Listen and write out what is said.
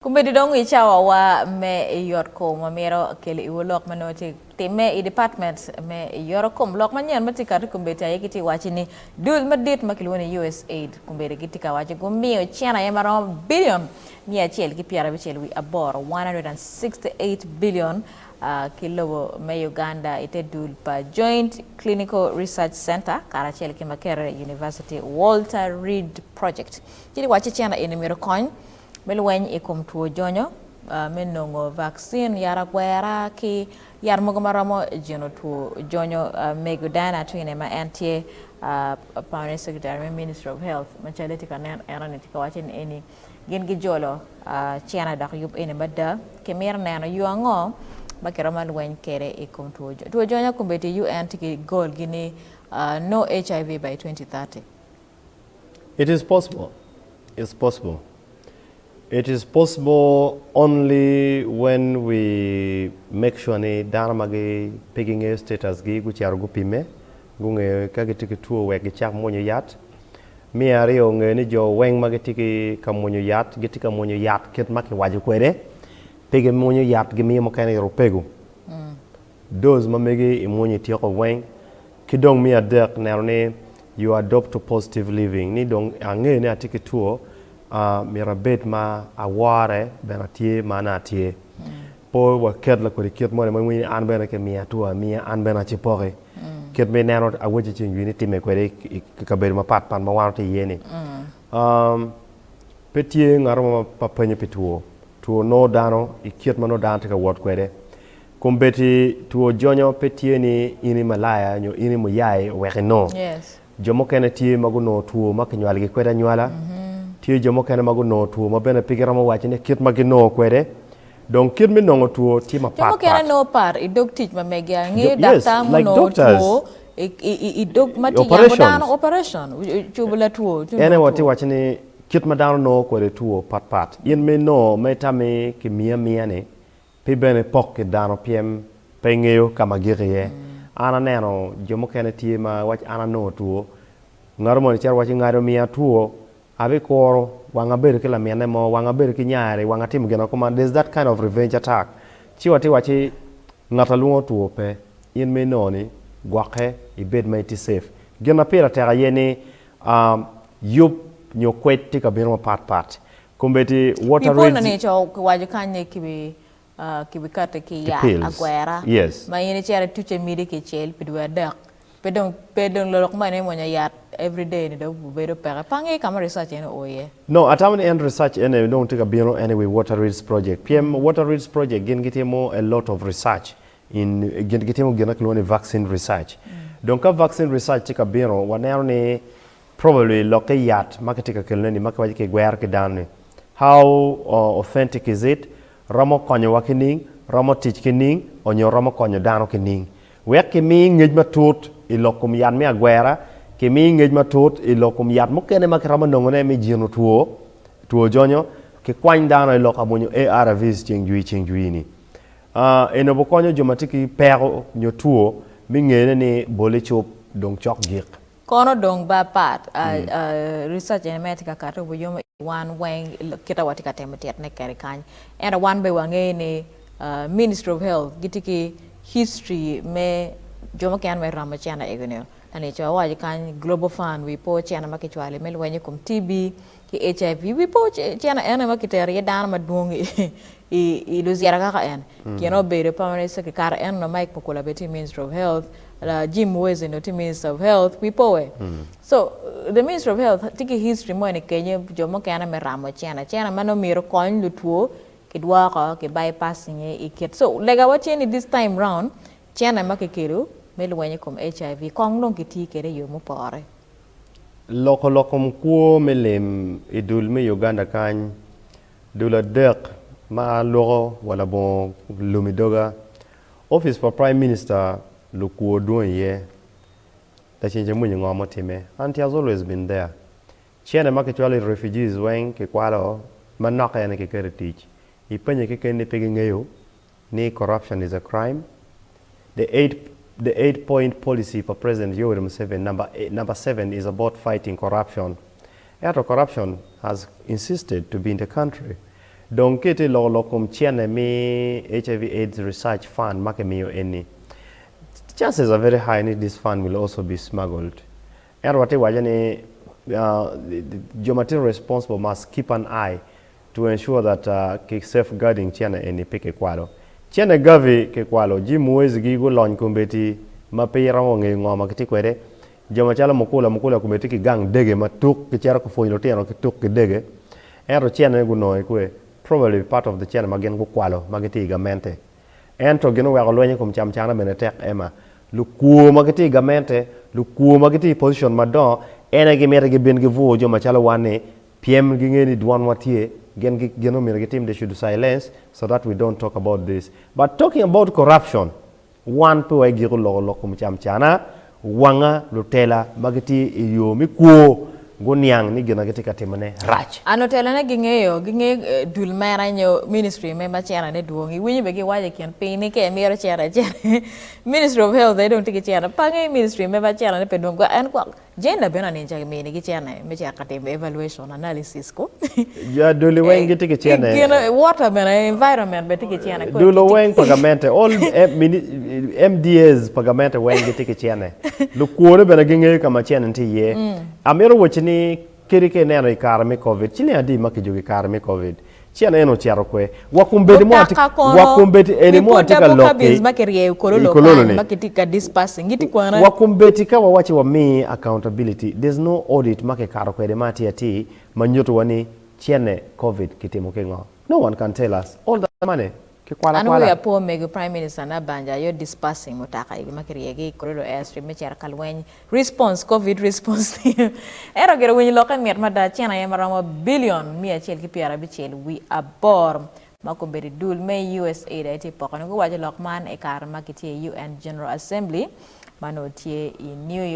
Kombeddi dong i cawawa me yotkom, wamito kelo iwu lok ma nongo tye timme i department me yotkom. Lok manyen ma tye kati kombeddi aye gitye waco ni dul madit ma kilwongo ni USAID kombeddi gitye ka waco gumiyo cen aye maromo billion 168, 168 billion, ki lobo me Uganda i te dul pa Joint Clinical Research Center karacel ki Makerere University Walter Reed Project. Gitye waco cen eni myero kony me lweny i kom two jonyo, me nongo vaccine, yat agwera ki yat mogo ma romo jino two jonyo. Mego Diana Atwine ma en tye Permanent Secretary me Ministry of Health ma calle tye ka nen eno ni tye ka waco ni eni gin gijolo cene dok yub eni mada ki mito neno yo ango ma kiromo lweny kwede i kom two jonyo. Two jonyo kombeddi UN tye ki goal gi ni no HIV by 2030. It is possible. It's possible. It is possible only when we make sure ni dano ma gi pe gingeyo status gi gucito gupime, gungeyo ka gitye ki two wek gicak mwonyo yat. Me aryo ngeyo ni jo weng ma gitye ki ka mwonyo yat gitye ka mwonyo yat kit ma kiwaco kwede, pe gimwonyo yat gimiyo mukene ito pego. Dose ma megi imwonyo ityeko weng. Ki dong me adek neno ni you adopt to positive living ni dong angeyo ni atye ki two myero abed ma awore bene atye ma nongo atye. Pe waket lakodi kit moni ma iwinyo ni an bene kimiya two amiya an bene acipoki. Kit ma ineno awoci ceng jwi ni time kwede i kabedo mapat pat ma wan watye iye ni. Pe tye ngat mo ma penyo pi two. Two nongo dano i kit ma nongo dano tye ka wot kwede. Kombeddi two jonyo pe tye ni in i malaya nyo in i muyai owek inongo. Jo mukene tye ma gunongo two ma kinywalogi kwede anywala. Tye jo mukene ma gunongo two ma bene pe giromo waco ni kit ma ginongo kwede. Dong kit me nongo two tye Jo mapat mukene pat. nongo pat i dog tic ma megi. Angeyo Yes, daktar like munongo doctors. two i dog ma tye yamo dano Operations. operation cubo latwo ci En aye onongo watye two. waco ni kit ma dano nongo kwede two pat pat. In ma inongo ma itami kimiyi amiya ni Pi bene pok ki dano pyem pe ingeyo ka ma gik iye. An aneno jo mukene tye ma waci an anongo two, ngato moni cito waci ngado omiya two, abikuro wang abedo ki laminne mo, wang abedo ki nyare, wang atimo gin ma kuman, there's that kind of revenge attack. Ci watye waci ngat alwongo two pe, in ma inongo ni gwokke ibed ma itye safe. Gin ma pire tek aye ni yub nyo kwed tye ka bino mapat pat. Kombeddi water Pi reads. Ni co kiwaco kany ni kibikati ki yat agwera ma in icito ituce midi kicel pi dwe adek pe dong pe dong lok ma ni mwonyo yat everyday ni dong obedo peke pe angeyo ka ma research eni oo iye. No atamo ni en research ene dong tye ka bino ene wi water reads project pien water reads project gin gitimo a lot of research in gin gitimo gin ma kilwongo ni vaccine research dong ka vaccine research tye ka bino waneno ni Probably lokke yat ma kitye ka kelone ni ma kiwaco ki gwero ki dano ni how authentic is it, romo konyowa ki ning, romo tic ki ning onyo romo konyo dano ki ning. Wek ki mi ngec matut i lok kom yat me agwera, ki mi ngec matut i lok kom yat mukene ma kiromo nongone me jino two, two jonyo, ki kwany dano i lok amwonyo ARVs ceng jwi ceng jwi ni. Eni obikonyo jo ma tye ki peko nyo two me ngene ni bol icup dong cok gik. Kono dong ba pat, research eni mere tye ka kati obo yomo i wan weng kita wa tye ka temo tito ne kede kany. Ento wan bene wangeyo ni Ministry of Health gitye ki history me jo mukene me ramo cene ego ni. Lani co awaco kany Global Fund wi po cene ma kicwalo me lweny i kom TB ki HIV wi po cene ene ma kitero iye dano madwong i Luzira kaka en. Gin obedo permanent secretary kare en onongo Mike Mukula bene tye Minister of Health, Jim Muhwezi onongo tye Minister of Health, wi po we. So the Ministry of Health tye ki history mo eni kenyo jo mukene me ramo cene, cene ma nongo myero okony lutwo kidwoko ki bypassing i kit. So lega wa tye ni this time round cene ma kikelo me lweny i kom HIV kong dong kiti kwede i yo mupore. Loko lok kom kwo me lim i dul me Uganda kany Dul adek ma aloko wa labongo lum i doga, Office pa Prime Minister lukwo dwong iye, laceng ca mwinyo ngo mutime and he has always been there. Cene ma kicwalo i refugees weng kikwalo manok ene kiketo i tic. Ipenye kekeni ni pe gingeyo ni corruption is a crime? The the 8 point policy pa President Yoweri Museveni number number 7 is about fighting corruption. Ento corruption has insisted to be in the country. Dong ka itye loko lok kom cene me HIV AIDS Research Fund ma kimiyo eni, chances are very high ni this fund will also be smuggled. Ento watye waco ni jo ma tye responsible must keep an eye to ensure that ki safeguarding cene eni pe kikwalo. Cene Gavi kikwalo, Jim Muhwezi gulony kombeddi ma pe iromo ngeyo ngo ma gitye kwede. Jo macalo Mukula Mukula kome tye ki gang dege ma tuk gicito ka pwonyo lutino ki tuk ki dege ento cene gunongo kwe probably part of the cene ma gin gukwalo ma gitye i gamente ento gin oweko lweny i kom camcana bene tek ema lukwo ma gitye i gamente lukwo ma gitye i position madongo en aye gimito gibin gibwur jo macalo wan ni pyem gingeyo ni dwanwa tye gin gin omyero gitim they should silence so that we don't talk about this but talking about corruption Wan pe waigiko loko lok kom camcana, wanga lutela ma gitye i yo me kwo guniang ni gin ma gitye ka timone rac. An lutelane gingeyo, gingeyo dul mera nyo ministry me ma cerane dwong. Iwinyo bene giwaco i kin piny ni ka imito cere acera Ministry of Health aye dong tye ki cere. Pe angeyo ministry me ma cerane pe dwong. En gwok Gender bene aneno ca kimini ki cene me cito ka timo evaluation, analysis ko. Ja duli weng gitye ki cene. Gin water bene environment bene tye ki cene. Dulo weng pa gamente all MDAs pa gamente weng gitye ki cene. Lukwone bene gingeyo ka ma cene tye iye. Amito wacci ni kadi ka ineno i kare me covid ciling adi ma kijuko i kare me covid? Cene eno ocito kwe. Wa kombeddi mo atye Mutoka kono, wa kombeddi eni mo atye ka double lok cabins ki ma kiryeyo i Kololo Kololo kany ni. ma kitye ka dispersing gitye kwana. Wa kombeddi ka wawaci wami accountability there's no audit ma kikato kwede ma atir atir ma nyuto wa ni cene covid kitimo ki ngo. No one can tell us. All that money kikwalo An wiya akwala. po mego Prime Minister Nabbanja aye dispersing mutoka egi ma kiryeyogi i Kololo Airstrip me cito ka lweny Response, Covid response team. Ento gire winyo lokke mit mada, cen aye maromo billion 160 wi aboro ma kombeddi dul me USAID aye tye poko ne. Guwaco lok man i kare ma gitye i UN General Assembly ma nongo tye i New York.